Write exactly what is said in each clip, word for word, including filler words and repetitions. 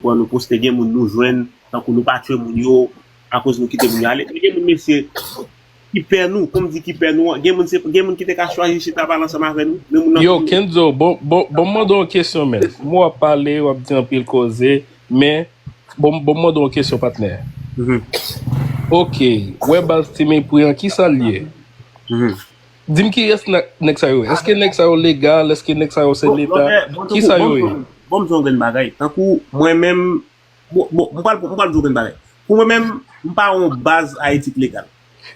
pran, nou poste, gen moun nou jwenn, tankou nou pa tchwe moun yo, akoz nou kite moun yo ale. Men gen moun, mesye, ki pè nou, pou m di ki pè nou an, gen moun, se, gen moun ki te ka chwazi chita pale ansanm avè nou, men moun nan Yo, toujou Kenzo, bon, bon, bon, mande yon kesyon, men. M w ap pale, w ap di anpil koze, men, bon, bon, mande yon kesyon, patnè. Mhm. Ok, wè baz Ti Mepri an, ki sa l ye? Mhm. Di m kiyès nè-, nèg sa yo ye? Èske nèg sa yo legal? Èske nèg sa yo se Bon, Leta? Lòtè, bon, Ki tankou, sa bon, yo ye? Bon, bon, m di yon grenn bagay. Tankou mwen menm, bon, bon, m pral, m pral di yon grenn bagay. Pou mwen menm, m pa yon baz Ayiti k legal.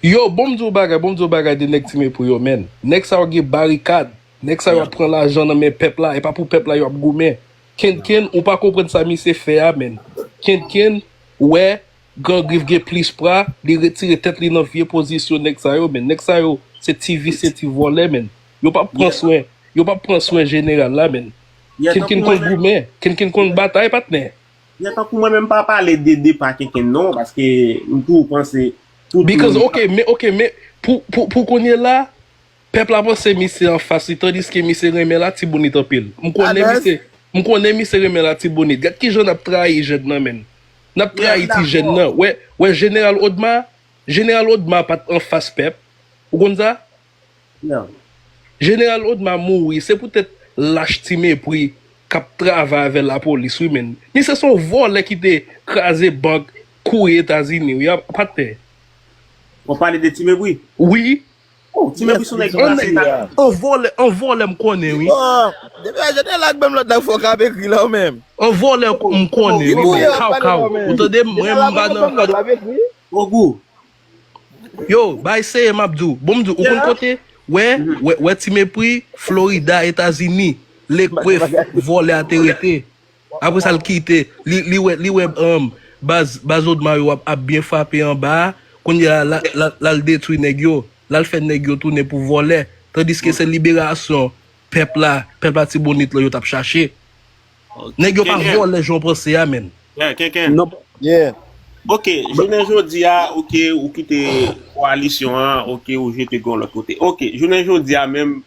Yo, bon, m di w bagay, bon, m di w bagay de nèg Ti Mepri yo, men. Nèg sa yo gen barikad. Nèg sa yo ap pran lajan nan men pèp la. E pa pou pèp la yo ap goumen. Kenken, ou pa konprann sa misye fè a, men. Kenken, wè, Gran Grif gen plis pra, li retire tèt li nan vye pozisyon nèg sa yo, men. Nèg sa yo, se ti visye, ti vòlè, men. Yo p ap pran swen, yo p ap pran swen jeneral la, men. Kenken konn goumen, Kenken konn batay, patnè. Yè, tankou mwen menm, m pa pale de depa Kenken non, paske m toujou panse tout Because, moun ok, men, ok, men, pou, pou, pou kounye la, pèp la panse misye anfas li, tandiske misye renmen Latibonit anpil. M konnen Alèz. misye, m konnen misye renmen Latibonit. Gad kijan n ap trayi jèn nan, men. N ap Yeah, trayi m ti jèn dakò. nan. Wè, wè, Jeneral Odma, Jeneral Odma pa t anfas pèp. Ou konn sa? Yeah. Jeneral Odma mouri, se poutèt lach Ti Mepri k ap travay avè lapolis, wi, men. Misye se yon vòlè ki te kraze bank, kouri Etazini, wi, a, patnè. W ap pale de Ti Mepri? Wi. Oh, Ti Mepri se yon nèg An, ki an vòlè, an vòlè m konnen, wi. Bon, depi a jeneral la k ban m lòd la, fò w ka ap ekri la, ou menm. An vòlè m konnen, wi, men kaw, kaw. Ou tande, mwen, m pa nan Ogou. Yo, bay seye m ap di w. Bon, m di w, ou konn kote? Wè, wè, wè Ti Mepri, Florida, Etazini, Lekwef, vòlè a te rete. Apre sa, l kite. Li, li wè, li wè, um, baz, baz Odma yo ap, ap byen frape anba a. Kounye a, la, la, l al detwi nèg yo. L al fè nèg yo tounen pou vòlè. Tandiske se liberasyon pèp la, pèp Latibonit lan yo t ap chache. Nèg yo pa vòlè jan w panse a, men. Yeah, Kenken. Non, yeah. Ok, jounen jodi a, ok, ou kite koalisyon an, ok, ou jete gwo lòt kote. Ok, jounen jodi a menm,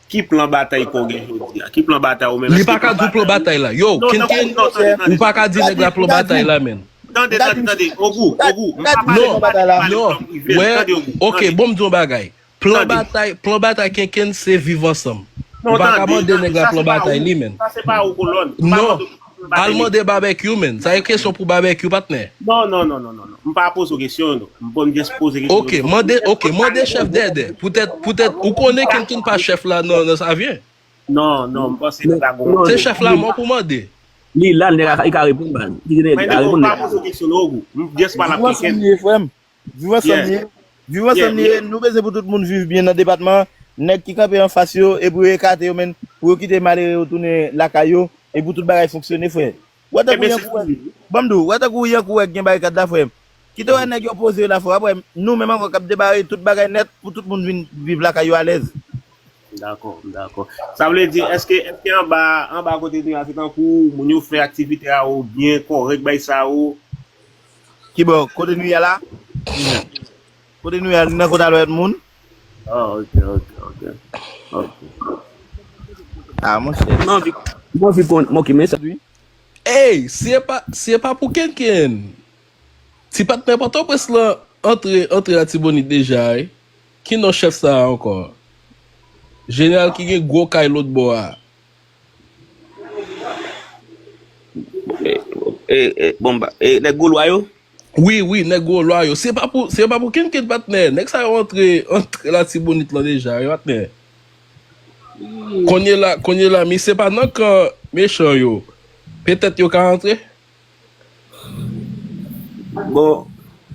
ki plan batay ke w gen jodi a? Ki plan batay ou menm? Li pa ka di w plan batay la. Yo, Kenken, ou pa ka di nèg la plan batay la, men. Tande, tande, tande. Ogou, Ogou, m pa pale, non, m pa pale non, kòm prive. Wè, tande, Ogou, ok, tande. Bon, m di yon bagay. Plan batay, plan batay Kenken se viv ansanm. Ou pa ka mande nèg la plan batay li, men. Sa se pa ou kolòn. Non. Al mande Babekyou, men. Sa e kesyon pou Babekyou, patnè. Non, non, non, non, non, non. M pa poze w kesyon, non. M bon, m just poze kesyon. Ok, mande, ok, mande chèf Dèdè. Poutèt, poutèt, ou konnen Kenken pa chèf la nan, nan Savyen. Non, non, m panse nou ta gon. Se chèf la mò pou mande. Li la, nèg la, li ka reponn, man. Ki nèg la reponn, nèg la. M pa poze w kesyon, non, Ogou. M just pale ak Kenken. Viv ansanm li ye. Viv ansanm li ye. Nou bezwen pou tout moun viv byen nan depatman an. Nèg ki kanpe anfas yo, epi yo ekate yo, men, pou yo kite malere yo tounen lakay yo, e pou tout bagay fonksyone, frè. Wè tankou Yankou wè, ban m di w, wè tankou Yankou wè gen barikad la, frè m. Kite wè nèg yo poze yo la, frè m. Apre, nou menm ankò k ap debare tout bagay nèt pou tout moun vin viv lakay yo alèz. Dakò, dakò. Sa vle di, èske, èske anba, anba kote nou ye a, se tankou moun yo fè aktivite a yo byen kòrèk, bay sa yo? Kibò? Kote nou ye a la? Kote nou ye a, nan kote a lòt moun? Ah, ok, ok, ok. Ok. Ah, monchè. Mwen anvi, mwen anvi konn, ok, men sa. Ey, si e pa, si e pa pou Kenken, ti patnè Pòtoprens lan antre, antre Latibonit deja, wi. Ki non chèf sa a ankò? Jeneral ki gen gwo kay lòt bò a. E, e, e, bon, ba, e, nèg gwo lwa yo? Wi, wi, nèg gwo lwa yo. Se pa pou, se pa pou Kenken, patnè. Nèg sa yo antre, antre Latibonit lan deja, wi, patnè. Kounye la, kounye la, misye pa nan kan mechan yo. Petèt yo ka antre. Bon,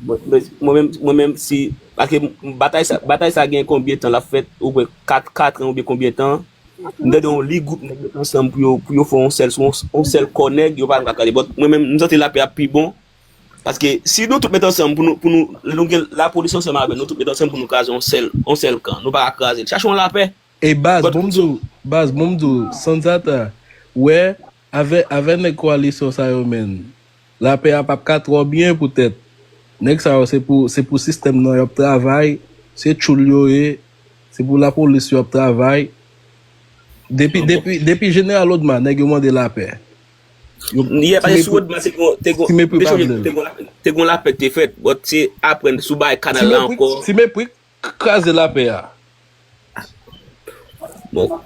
mwen, mwen, mwen menm, mwen menm, si, paske batay sa, batay sa gen konbyen tan l ap fèt, ou kwè kat, kat an oubyen konbyen tan, m tande yon lig gwoup nèg met ansanm pou yo, pou yo fè yon sèl, yon, yon sèl kò nèg, yo pa ka gade. But mwen menm, m santi lapè ap pi bon. Paske si nou tout met ansanm pou nou, pou nou, nou gen lapolis ansanm avè nou, nou tout met ansanm pou nou kraze yon sèl, yon sèl kan. Nou pa ka kraze l. Chache yon lapè. E baz, bon m di w, baz, bon m di w, Sanzata, wè, avè, avè nèg kowalisyon sa yo, menn, lapè a p ap ka twò byen poutèt nèg sa yo, se pou, se pou sistèm nan y ap travay, se tchoul yo ye, se pou lapolis yo ap travay. Depi, depi, depi Jeneral Odma, nèg yo mande lapè. Yè pase sou wòd mwen te gon te gon te gon lapè te fèt, but se apre sou bay kanal la ankò. Ti mepri kraze lapè a. Bon.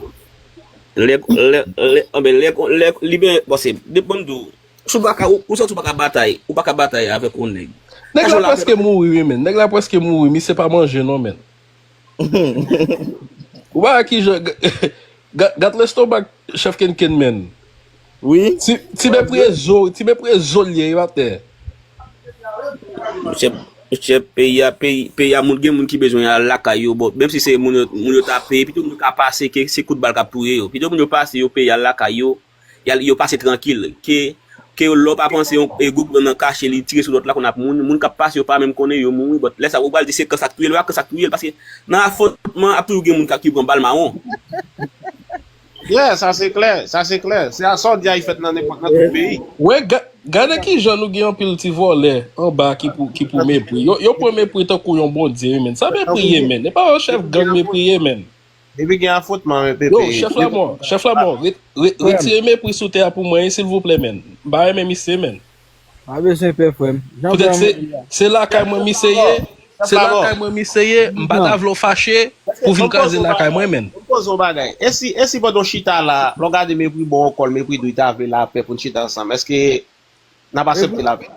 Lè lè lè anben lè lè li ben bon se depan m di w si w pa ka ou santi w pa ka batay ou pa ka batay avèk yon nèg. Nèg la prèske mouri wi men nèg la prèske mouri misye pa manje non men. Ou pa wè kijan gad lestomak chèf kenken men. Wi. Ti men pre zo ti men pre zo l ye wi atè. Misye peyi a peyi peyi a moun gen moun ki bezwen al lakay yo bon menm si se moun yo moun yo ta peye pito moun yo ka pase ke se kout bal k ap touye yo pito moun yo pase yo peye al lakay yo y al yo pase trankil ke ke lè w pa panse yon e gouvènman nan kache li tire sou lòt la konn ap moun moun k ap pase yo pa menm konnen yo mouri but lè sa ou pral di se kan sa k touye l pa kan sa k touye l paske nan afwontman ap toujou gen moun k ap ki pran bal mawon. Yeah, sa se klè, sa se klè. Se a sa w di a li fèt nan nenpòt nan tout peyi. Wè, gade kijan nou gen anpil ti vòlè anba ki pou ki pou mepri. Yo, yo pran mepri tankou yon bondye wi men. Sa mepri ye men. E pa yon chèf gang mepri ye men. Depi gen afwontman men pepe. Yo, chèf la mò, chèf la mò. Retire mepri sou tè a pou mwen wi silvouplè men. M pa renmen misye men. Pa bezwen pè frè m. Jan frè m. Petèt se se lakay mwen misye ye. Se lakay mwen misye ye. M pa ta vle w fache pou vin kraze lakay mwen men. M poze yon bagay. E si e si pandan w chita la, lè w gade mepri bò w kò l, mepri dou, li ta vle lapè pou n chita ansanm, èske n ap aksepte lapè?